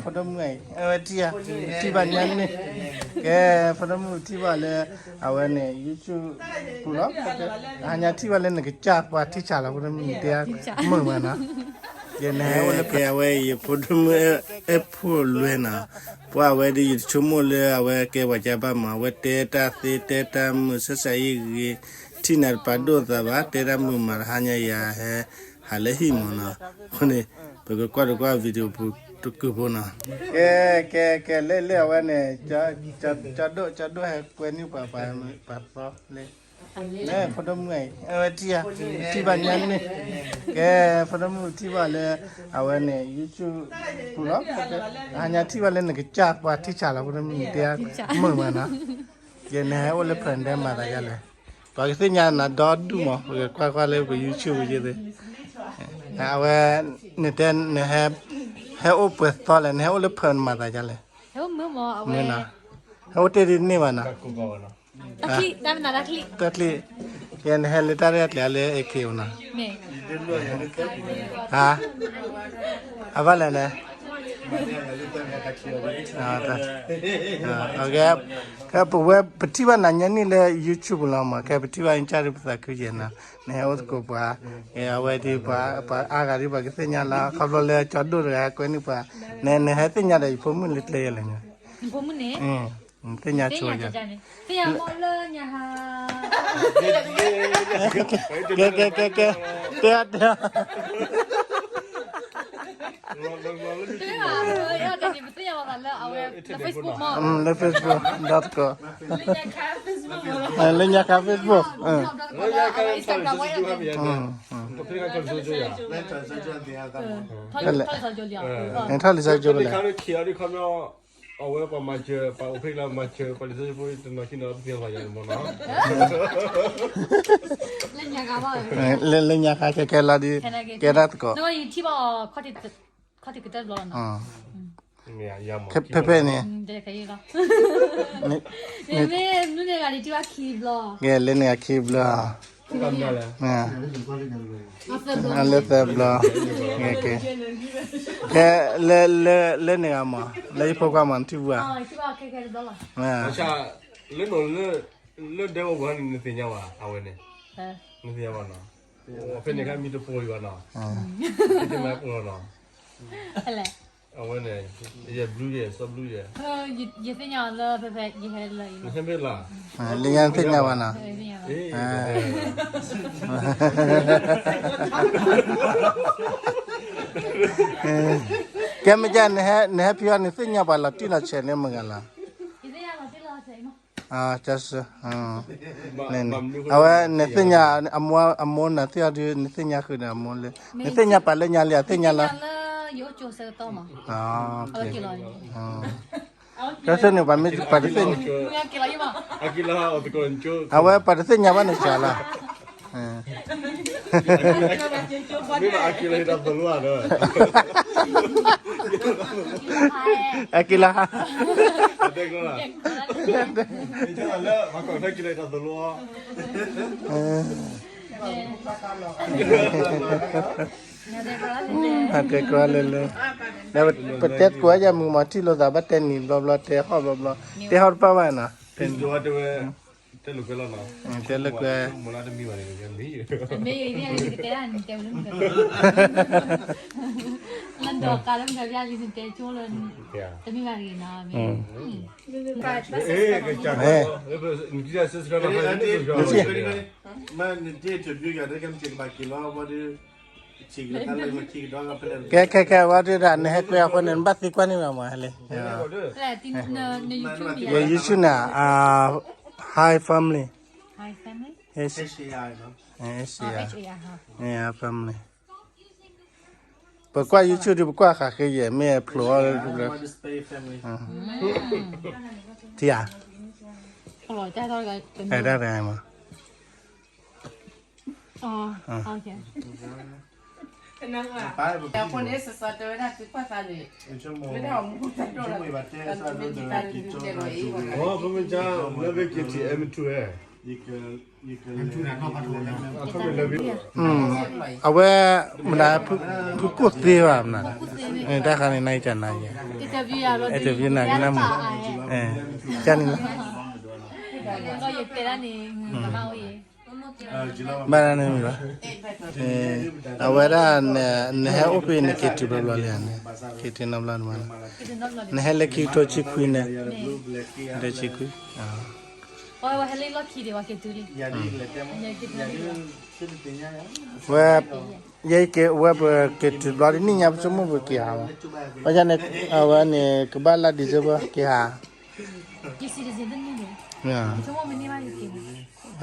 ဖိဒိၣ်မုၣ်အံၤ အဝဲထံၣ်ဧါ, ထံၣ်ဘၣ်ညါန့ၣ်, ကဲ ဖိဒိၣ်မုၣ်ထံၣ်ဘၣ်လၢ အဝဲန့ၣ် YouTube ပူၤလီၤ, ဟါညါထံၣ်ဘၣ်လၢနကစၢ်ပှၤထံၣ်ဆးလီၤ ဖိဒိၣ်မုၣ်တဲမုာ်မးနီၤ, ယန့ၣ်ဟဲအိၣ်လၢ ကဲအဝဲယဖိဒိၣ်မုၣ်အဲၣ်ဖိလွဲနီၤ, ပှၤအဝဲဒ်ယတဆိကမိၣ်လၢအဝဲကဲပှၤကၢ်ဘၣ်မး အဝဲတဲတၢ်သ့တဲတၢ်မုာ် ဆက်ဆံရေးဂ့ၤ, ထံၣ်နၤတပာ်ဒိၣ်သးဘၣ် တဲတၢ်မုာ်မး တဟါညါယၤဟဲ ဟးလၢဟံၣ်မးနီၤ, အဃိန့ၣ် ပကကွၢ်တကွၢ် video ပူၤတကုာ်ဖိနီၤ, ကဲ ကဲ ကဲ လၢ လၢအဝဲန့ၣ် ကၠီဒိၣ် ကၠီဒိၣ်ဟဲကွဲန့ၢ်ပှၤ ပှၤသီလၢ လၢဖိဒိၣ်မုၣ်အံၤ အဝဲထံၣ်ဧါ, ထံၣ်ဘၣ်ညါန့ၣ်, ကဲ ဖိဒိၣ်မုၣ်ထံၣ်ဘၣ်လၢ အဝဲန့ၣ် YouTube ပူၤလီၤ, ဟါညါထံၣ်ဘၣ်လၢနကစၢ်ပှၤထံၣ်ဆးလီၤ ဖိဒိၣ်မုၣ်တဲမုာ်မးနီၤ, ယန့ၣ်ဟဲအိၣ်လၢ ဖဲန့ၣ် မၤသးဒ်လဲၣ်, ပှၤကသ့ၣ်ညါနၤဒီဒူၣ်မး ပကကွၢ်ကွၢ်လၢပ YouTube ယသ့ၣ်, အဝဲ နတဲ နဟဲ ဟဲအိၣ်ပှဲၤသီလဲၣ် နဟဲအိၣ်လၢ ဖဲန့ၣ် မၤသးဒ်လဲၣ်, မ့ၢ်နီၤ, ဟဲအိၣ်တ့ၢ်ဒ်န့ၣ်ဘၣ်နီၤ, တၢ်ချံ, တၢ်ချံ, ယဲနဟဲလၢတၢ်ရဲၣ်အကျဲၤလၢ AK နီၤ, ဟါ, အဘၣ်လဲၣ်လဲၣ်, ကဲပဝဲပထံၣ်ဘၣ်နၤညါန့ၣ်လၢ YouTube လီၤမး, ကဲပထံၣ်ဘၣ်အံၤကၢ်ဒ်ပသးခုယဲၢ်နီၤ, နဟဲအိၣ်သကိးပှၤ, အဝဲဒ်ပှၤ ပှၤအါဂၤဒ်ပှၤကသ့ၣ်ညါလီၤ ခီဖျိလၢကၠီဒိၣ်တဂၤဟဲကွဲန့ၢ်ပှၤ, န နဟဲသ့ၣ်ညါဒီးယဖိမုၣ်လၢကျဲယဲၢ်လဲၣ်, နဖိမုၣ်န့ၣ် သ့ၣ်ညါဆိယဲၢ်, သ့ၣ်ညါမ့ၢ်လၢညါဟါ, ကဲ ကဲ ကဲ ကဲ တဲ တဲ လၢ Facebook မး, လၢ Facebook ဒိၣ်တကီး, လၢညါခါ Facebook, ထီၣ်လံာ်စီဆှံကၠိယၤ, အဝဲပှၤမၤစၢၤ ပှၤအိၣ်ဖဲလၢမၤစၢၤ ပှၤလံာ်စီဆှံဖိတနီၤခံနီၤ ပသ့ၣ်ညါယၤန့ၣ်မ့ၢ်နီၤ, လၢညါခါခဲခဲလီၤဒ် ကဲဒၣ်သကိး, ဖဲဖဲန့ၣ်, ကဲလၢန့ၣ်ဂၤခံဘျီ, လၢသၢဘျီ, ကဲ လၢန့ၣ်ဂၤမး လၢယဖိခွါမး နထံၣ်ဘၣ်ဧါ, လၢဒဲဝဲပှၤန့ၣ် နသ့ၣ်ညါဘၣ် အဝဲန့ၣ်, နသ့ၣ်ညါဘၣ်နီၤ, ဖဲန့ၣ်ခါမံတပိာ်အံၤဘၣ်နီၤ, မ့ၢ်ပိာ်လီၤနီၤ, အဝဲန့ၣ် ယဲၢ်ဘျုးယဲၢ် စီဘျုးယဲၢ်, ယသ့ၣ်ညါလၢဖဲဖဲ ယဟဲလၢအံၤ, လၢညါနသ့ၣ်ညါဘၣ်နီၤ, ကဲမ့ၢ်ကဲ နဟဲဖဲအံၤ နသ့ၣ်ညါပှၤလီၤတံၢ်လီၤဆဲးန့ၣ်မ့ၢ်ဂ့ၤလီၤ, အဝဲနသ့ၣ်ညါ အမိၢ်နၤသ့ၣ်အီၤဒုး နသ့ၣ်ညါဃုာ်ဒီးအမိၢ်လၢ နသ့ၣ်ညါပှၤလၢညါလံ အသ့ၣ်ညါလီၤ, ကဲသ့ၣ်န့ၣ် ပှၤမ့ၢ်ပှၤတသ့ၣ်ညါ, အဝဲပှၤတသ့ၣ်ညါဘၣ်န့ၣ်စှၤလီၤ, မ့ၢ်အက့ၤလီၤတၢ်သလိဒီး အက့ၤလီၤ, တဲကွၢ်လၢလၢ, ပတဲသကိးယမုာ်မး ထံၣ်လိာ်သးဘၣ်တဲနံၤဘျီဘျီ တဲဟီၣ်ဘျီဘျီ, တဲဟီၣ်တပၣ်ဘၣ်နီၤ, တဲလိာ်ကွဲ, ကဲ ခဲ ခဲ ဝဲဒၣ် နဟဲကွဲအဃိန့ၣ် နဘၣ်သံကွၢ်န့ၢ်မး မး ဟဲလံ, ယ YouTube န့ၣ် Hi Family, H A I family, ပကွၢ် YouTube ဒီး ပကွၢ်ဃးဃ့ယဲၢ် မ့ၢ်ဖျိးအီၤလၢ ထံဧါ, တၢ်တဂၤမး မ့ၢ်ကၠၢလၢက့ၤထံၣ် M two ဧါ အဝဲ မနုၤ ဖုကိၣ်သ့ဘၣ်မနုၤ, တၢ်ခါန့ၣ် နကနၤယဲ, interview နၤကနၣ်မုာ်, ကန့ၣ်လီၤ, ဘၣ်န့ၣ်မ့ၢ်ဘၣ်, အဝဲဒၣ် နဟဲအိၣ်ဖဲန့ၣ် က့ၤတုၤဘျီဘျီလံဧါန့ၣ်, က့ၤတုၤနီတဘျီန့ၣ်, နဟဲလၢခံကထိဆံခွံန့ၣ်, ကထိဆံခွံ ဝဲ ယဲက့ၤဝဲပက့ၤတုၤဘျီဒ်နံၣ်ညါ ပဆိကမိၣ်ပက့ၤဟးမး, ဘၣ်ဆၣ်န့ၣ် အဝဲန့ၣ်ကဘၣ်လၢ December က့ၤဟး,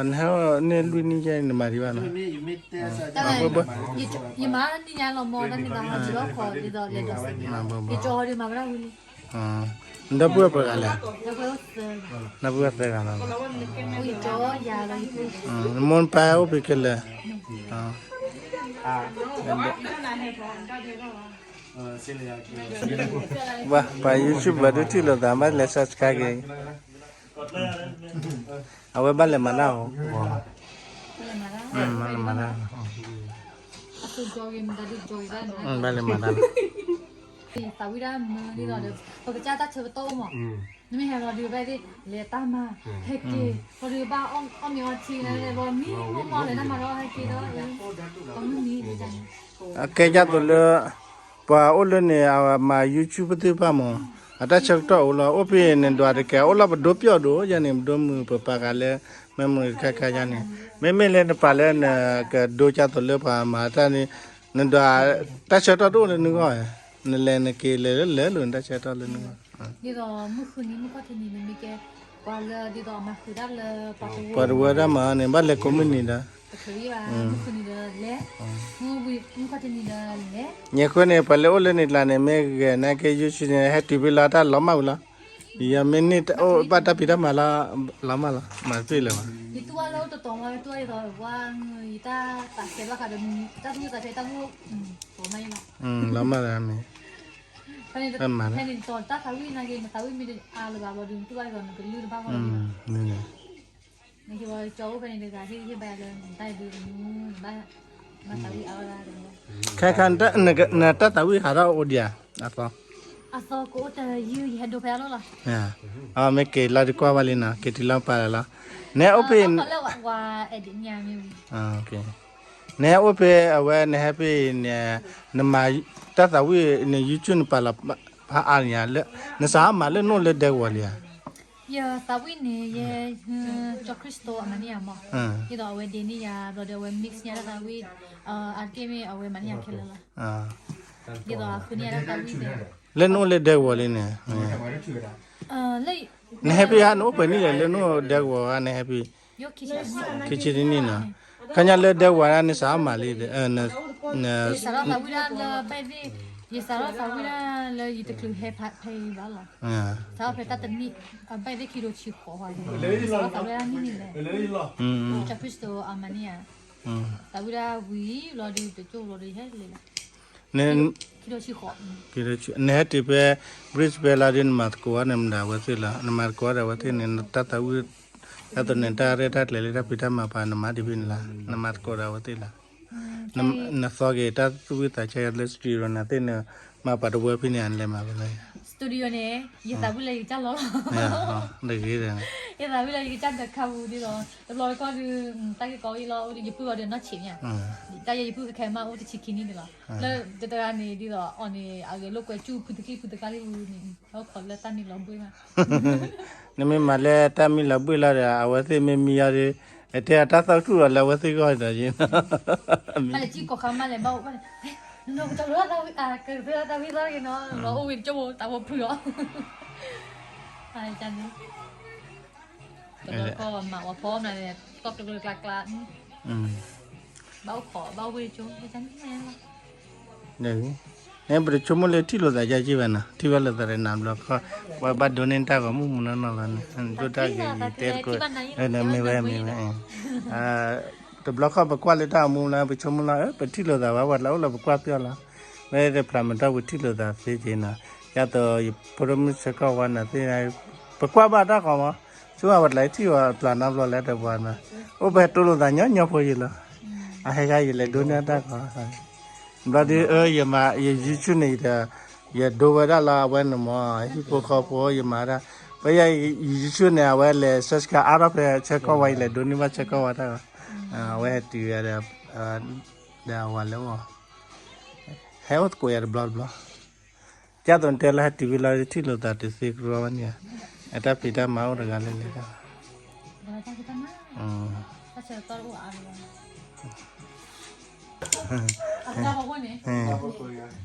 နဟဲန့ၢ်လွံၢ်နံၣ်ယဲန့ၣ် နမၤဒံးဘၣ်နီၤ, ယမၤနံၣ်ညါလီၤမီၢ် တၢ်န့ၣ်ဒီးဟးတုၤလီၤခီၣ်ဒ်သိးလဲၤဒီးစ့ၢ်ကီး, ယကၠီဟီဒုးမၤဝဲဒၣ်ဝံၤလံ နဒီပုၢ်ဝဲၢ်ပှဲၤဂၤလဲၣ်, နဒီပုၢ်ဝဲၢ်သၢဂၤ, နမိၢ်နပၢ်အိၣ်ဖဲခဲလၢာ်, ပှၤ YouTube ဘၣ်ဒုးထံၣ်လိာ်သး ဘၣ်လဲၤ subscribe က့ၤ, အဝဲဘၣ်လဲၤမၤတၢ်အီၤ, ဘၣ်လဲၤမၤတၢ်, ဘၣ်လဲၤမၤတၢ်, သးဝံၣ်ဒၣ်မုာ်ဒ်သိးဒီး ပကစၢ်တၢ်ဆၢကတီၢ်အိၣ်မး, နမ့ၢ်ဟဲလီၤဒုးဘၣ်သ့ၣ် လဲၤတၢ်မၤ, ဟဲက့ၤလီၤဒုးဘၣ်အီၣ်မ့ၤအီထံလၢလဲၤဘီမံမီၢ်လဲၤတၢ်မၤဒီးဟဲက့ၤဒီး, ပမုၢ်နံၤဒ်န့ၣ်, အကဲယါသိးလၢ ပှၤအိၣ်လၢန့ၣ် အမၤ YouTube သ့ၣ်တဖၣ်မး, အတၢ်ဆၢကတီၢ်အိၣ်လီၤ အိၣ်ဖဲန့ၣ်ဒွးတကဲ အိၣ်လီၤပဒိပျီၣ်ဒိၣ်ယါန့ၣ် ပဒိမုာ်ပပာ်ဃာ်လၢ memory တခါခါယါန့ၣ်, မ့မ့ၢ်လၢနပာ်လၢနကဒိကၢ်သိးလၢပှၤမၤတၢ်န့ၣ်, နဒွး တၢ်ဆၢကတီၢ်တအိၣ်လၢနဂီၢ်, နလဲၤနက့ၤလဲၤလၢလဲၤလိာ်နတၢ်ဆၢကတီၢ်လၢနဂီၢ် ဒ်သိးမုၢ်ဃုနံၤမုၢ်ခီၣ်ထံးနံၤ နမ့ၢ်ကဲ ပှၤလၢဒ်သိးမၤဃုာ်တၢ်လၢ ပှၤတဝၢတၢ်မၤန့ၣ် ဘၣ်လဲၤကိးမုၢ်နံၤဒီး, မုၢ်ဃုနံၤဒီးလဲၤ, မုၢ်ဝံၤမုၢ်ခီၣ်ထံးနံၤဒီးလဲၤ, ညဲဃုန့ၣ် ပှၤလၢအိၣ်လၢန့ၣ်ကျါန့ၣ် မ့ၢ်ဂဲၤနာ်က့ YouTube န့ၣ် ဟဲတုၤဖဲလီၤတၢ်လီၤမၢ်ဝံၤလီၤ, ယမ့ၢ်န့ၢ်အိၣ်ဘၣ်တၢ်ဖံးတၢ်မၤလီၤ, လီၤမၢ်လီၤ မၤတသ့လၢၤဘၣ်, ယတူၢ်ဘၣ်လၢအိၣ်တတီၤမး ယတူၢ်ဘၣ်ဒ်သိး ပှၤ ယတၢ်သးစဲဘၣ်ဃးဒီး တၢ်သူၣ်ဝံၣ်သးဆဲတၢ်အိၣ် လီၤမၢ်လီၤမ့ၢ်, ဖဲန့ၣ်တတီၤတၢ်သးဝံၣ်နာ်က့ နသးဝံၣ်မ့ၢ်အါလၢၤဘၣ်ဘျီဒုး နတူၢ်ဘၣ်ဒ်သိးနကလုၢ်တဘၣ်ဂီၢ်လီၤ, နက့ၤဝဲကၠီအိၣ်ဖဲန့ၣ်တဂၤ ဟ့ၣ်ဂံၢ်ဟ့ၣ်ဘါယၤလၢနတၢ်အံၤဒုး နဘၣ်မၤသးဝံၣ်အါဝဲဒၣ်, ခဲခါ နတၢ်သးဝံၣ်ဟးထီၣ်အိၣ်ဒံးဧါ, အသီ အသီကအိၣ်တယုၢ် ယဟဲဒိဖဲအလီၢ်လီၤ, မ့ၢ်က့ၤလီၤဒုးကွၢ်ဘၣ်လံနီၤ က့ၤတုၤလီၤပာ်လီၤလီၤ, နဟဲအိၣ်ဖဲ လၢဝဲ edit ညါမ့ၢ်ဝံၤ နဟဲအိၣ်ဖဲအဝဲ နဟဲဖဲန့ၣ် နမၤတၢ်သးဝံၣ်န့ၣ် YouTube နပာ်လီၤဖးအါန့ၣ်ဧါ, နစးမၤလၢနအိၣ်လၢဒဲကဝီၤလံဧါ, ယသးဝံၣ်န့ၣ် ယ ကၠီခရံစတိအမၤန့ၢ်ယၤမး, ဒ်သိးအဝဲဒ့န့ၢ်ယၤ ဘျီဒီးအဝဲ mix န့ၢ်တၢ်သးဝံၣ်, အါတက့ၢ်မ့ၢ်အဝဲမၤန့ၢ်ယၤခဲလၢာ်လီၤ, ဒ်သိးအဃုန့ၢ်ယၤတၢ်သးဝံၣ်န့ၣ်, လၢနအိၣ်လၢဒဲကဝီၤလံန့ၣ် နဟဲဖဲဧါ နအိၣ်ပှဲၤနံၣ်လဲၣ် လၢနအိၣ်ဒဲကဝီၤဧါ နဟဲဖဲ ခံဆံတနံၣ်နီၤ, ခါညါလၢဒဲကဝီၤဧါ နစးမၤလံ, ယစးထီၣ်သးဝံၣ်ဒၣ်လၢဘၣ်သ့ၣ်, ယစးထီၣ်သးဝံၣ်ဒၣ်လၢယတချုးဟဲဖဲအံၤဘၣ်လီၤ, စးထီၣ်ဖဲတၢ်တနံၣ်, အဘၣ်သ့ၣ်ခံထိဆံဃိးဝဲ, စးထီၣ်ဖဲတၢ်တနံၣ်န့ၣ်, ကၠီခရံစတိအမၤန့ၢ်ယၤ, သးဝံၣ်ဒၣ်ဝံၤလီၤဒုး တကၠိလီၤဒုး ယဟဲလံလီၤ ခံထိဆံဃိး, နဟဲတုၤဖဲ Brisbane လီၤဒုး နမၤသကိးအီၤန့ၣ်မတၤအဝဲသ့ၣ်လီၤ, နမၤသကိးဒီးအဝဲသ့ၣ်န့ၣ် နတၢ်သးဝံၣ်, ဒ်သိးန့ၣ် တၢ်ရဲၣ်တၢ်ကျဲၤလၢတၢ်ဖံးတၢ်မၤပှၤ နမၤဒ်ဖဲန့ၣ်လီၤ, နမၤသကိးဒီးအဝဲသ့ၣ်လီၤ, နသီက့ၤတၢ်သူၣ်ဝံၣ်သးဆၢလၢ studio နၤသ့ၣ်န့ၣ်, မၤပှၤတဝၢဖဲန့ၣ် နလဲၤမၤဖဲလဲၣ်, studio န့ၣ် ယသးဝံၣ်လၢယကစၢ်လီၤလီၤ, တဂ့ၤဒီး ယသးဝံၣ်လၢယကစၢ်ဒီးခါပူၤဒ်သိး တဘျီတခီၣ်ဒုး တၢ်ဂ့ၢ်ကီအံၤလီၤ ယပုၢ်လီၤဒီးနီၣ်ဆံးမ့ၢ်ဧါ, တၢ်ယဲယပုၢ်ကခဲမးအိၣ်တဆံခံနံၣ်န့ၣ်လီၤ, လၢတတဂၤန့ၣ်ဒ်သိး အီၤန့ၣ် အဂဲၤလိာ်ကွဲစူၢ်ဖုတကျံၢ်ဖုတကျါလံဝံၤန့ၣ် ဟီၣ်ခိးလၢတၢ်မံလီၤဘှ့ၣ်မး, နမ့ၢ်မၤလၢတၢ်မံလီၤဘှ့ၣ်လီၤဒီး အဝဲသ့ၣ်မ့ၢ်မံအီၤဒီး အတဲအတၢ်သီၣ်ထူၣ်လီၤလၢအဝဲသ့ၣ်ဂီၢ်ဒီးယ့ၣ်, မၤလၢကံၢ်ကီၢ်ခါမးလဲၣ် ဘၣ်အိၣ်ဘၣ်လဲၣ်, နကတၢၢ်လၢတၢ်ဝံၣ်အါ ကတၢၢ်လၢတၢ်ဝံၣ်သီတဂ့ၤနီၤ လီၤအိၣ်ဝံၤတကၠိဖိတၢ်ဖိဖုလီၤ, န့ၣ် ကီၢ်ကျၢၤကျၢၤမၤဝဲဖီမးန့ၣ် ကီၢ်ကျၢၤကျၢၤကျါကျါ, ဘၣ်အိၣ်ခိး ဘၣ်အိၣ်ဝ့ၢ်ကၠိ န့ၣ်လီၤ, နပတဆိကမိၣ်လၢထံၣ်လိာ်သးယါက့ဘၣ်နီၤ ထံၣ်ဘၣ်လိာ်သးဒီးနၤဘျီခီ, ပှၤဘၣ်ဒိးန့ၢ်တၢ်ဂီၤမုၢ်မူနီၢ်နီၢ်လီၤန့ၣ် ဒိၣ်တၢ်ဂ့ၤဂ့ၤတဲတကိး, မ့ၢ်ဝဲမ့ၢ်ဝဲ, တဘျီခီၣ်ပကွၢ်လၢတၢ်အိၣ်မူလၢ ပဆိကမိၣ်လီၤ ပထံၣ်လိာ်သးဘၣ် ပှၤတၢ်အိၣ်လီၤပကွၢ်ပျီလီၤ, မ့ၢ်တဖျးမၤတၢ်ပထံၣ်လိာ်သးသ့က့နီၤ, ယသိးယဖိဒိၣ်မုၣ်ဆၢကီၢ်ဝါနၤသ့ၣ်, ပကွၢ်ဘၣ်တၢ်ဂီၤမး အဝဲတလၢထံၣ်ဝဲပျၢ်နီတဘျီလၢတပှၤနီၤ, အိၣ်ဖဲတိၢ်လိာ်သးညီညီဖိယံၤလီၤ, အဟဲခါယလဲၤဒိးန့ၢ်တၢ်ကီ, ဘျီဒုး ယမၤ ယ YouTube န့ၣ် ယဒိဝဲဒၣ်လီၤ အဝဲန့ၣ်မ့ၢ် ဟံၣ်ဖိဃီဖိ ယမၤဒၣ်, ပယ YouTube န့ၣ် အဝဲလဲၤ subscribe အါထီၣ်ဖဲဆၢကီၢ်ဝဲ ယလဲၤဒိးန့ၢ်ဘၣ်ဆၢကီၢ်ဝဲတၢ်, အဝဲဟဲတုၤဝဲဒီး ဒီးအဝဲလဲၤအိၣ်, ဟဲအိၣ်သကိးယၤတဘျီတဘျီ, ကၢ်သိးတဲလၢဟဲတုၤဝံၤလီၤ ထံၣ်လိာ်သးတသ့ကရီဘၣ်န့ၣ်, အတၢ်ဖံးတၢ်မၤအိၣ်တဂၤလဲၣ်လဲၣ်,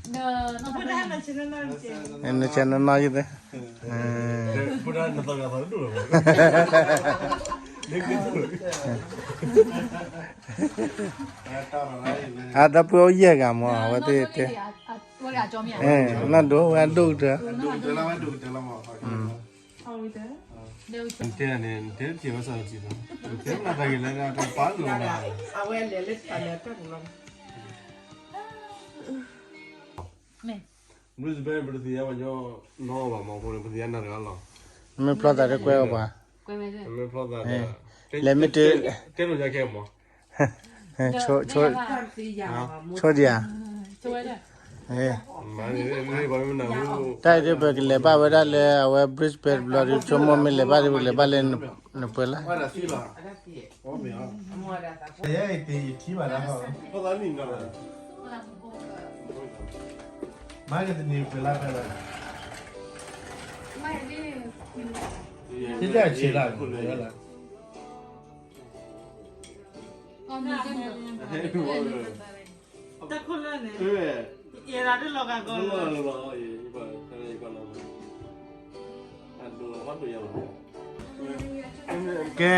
နဆဲနီၢ်နီၢ်ယသ့, အဒီပုၢ်အိၣ်ယဲၢ်ဂၤမ့ၢ် အဝဲသ့ၣ်တဲ, နီၢ်ဒိၣ်ဝဲအဒိၣ်ကတၢၢ်, နတဲန့ၣ် နတဲတ့ၢ်ဝဲစၢ်တံၢ်လီၤ, နတဲမနုၤတၢ်ဂ့ၤလဲၣ် နတပာ်လိာ်နၤ, အဝဲလဲၤလၢတၢ်လၢတၢ်ပူၤလီၤ, Brisbane ပတသ့ၣ်ညါပှၤညီနီၢ်ဘၣ်မး အဃိန့ၣ် ပသ့ၣ်ညါနၤတဂၤလီၤ, မ့ၢ်ဖျီသးတကွဲအီၤပှၤ, လဲၤမ့ၢ်တ တဲလိာ်ညါခဲမး, ဆိဒံးဧါ, တၢ်အံၤဒ်ပကလဲၤဘၣ်ဝဲဒၣ်လၢအဝဲ Brisbane တဘျီဒီး ဆိကမိၣ်မ့ၢ်လဲၤဘၣ်ဒီး ပကလဲၤဘၣ်လၢနပှဲၤလၢ တၢ်ခိၣ်လၢာ်န့ၣ်, ယဲဒၣ်တလီၤဂာ်ကီလီၤ, ကဲ,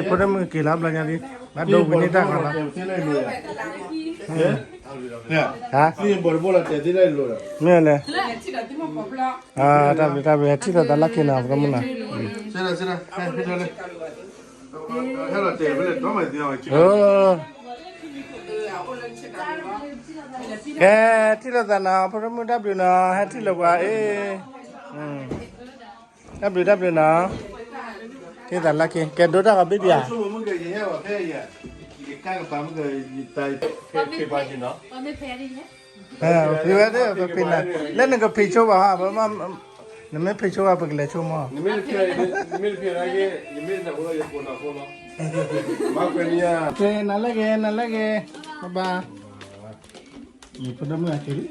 ဖိဒိၣ်မုၣ်က့ၤလီၤဘျီညါလံ, ဘၣ်ဒိဝံၤန့ၢ်တၢ်ဂီၤလီၤ, ဟါ, မ့ၢ်လဲၣ်, တၢ်ဘျုးတၢ်ဘျုး ဟဲထံၣ်လိာ်သးလၢခံနီၤ ဖိဒိၣ်မုၣ်နီၤ, ကဲ, ထံၣ်လိာ်သးနီၤ ဖိဒိၣ်မုၣ် တၢ်ဘျုးနီၤ ဟဲထံၣ်လိာ်ပှၤအံၤ, တၢ်ဘျုးတၢ်ဘျုးနီၤ, ထံၣ်သးလၢခံ ကဲဒိတၢ်ဂီၤဘံၣ်ဘံၣ်ဧါ, ဖံဝဲဒၣ်ပဖံးနၤ, လၢနကဖံးဆိဘၣ်ဧါ, နမ့ၢ်ဖံးဆိဘၣ် ပကလဲၤဆိမး, ကဲ, နၤလၢဂ့ၤ နၤလၢဂ့ၤ, ဘၣ်ဘၣ် ဖိဒိၣ်မုၣ်အက့ၤလံ.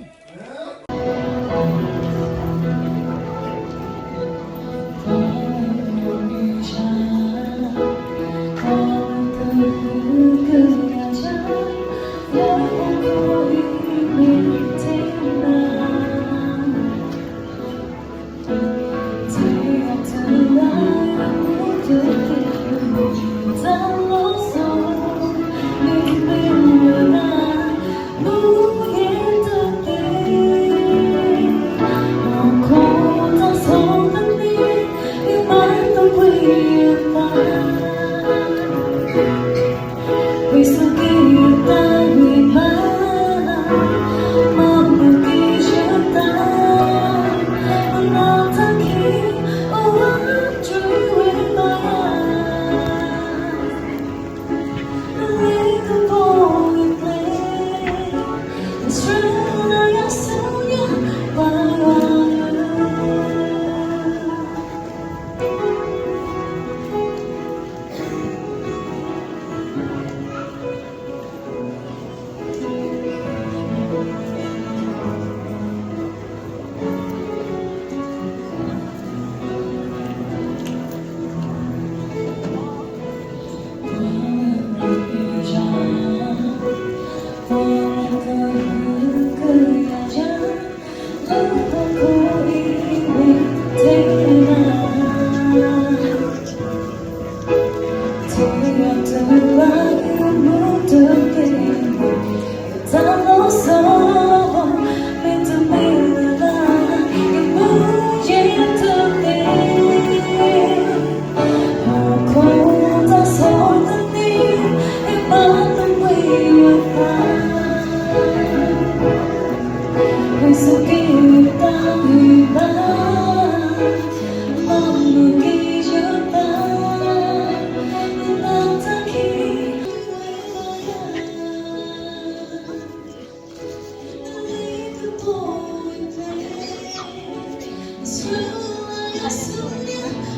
အဆူၣ်န့ၣ်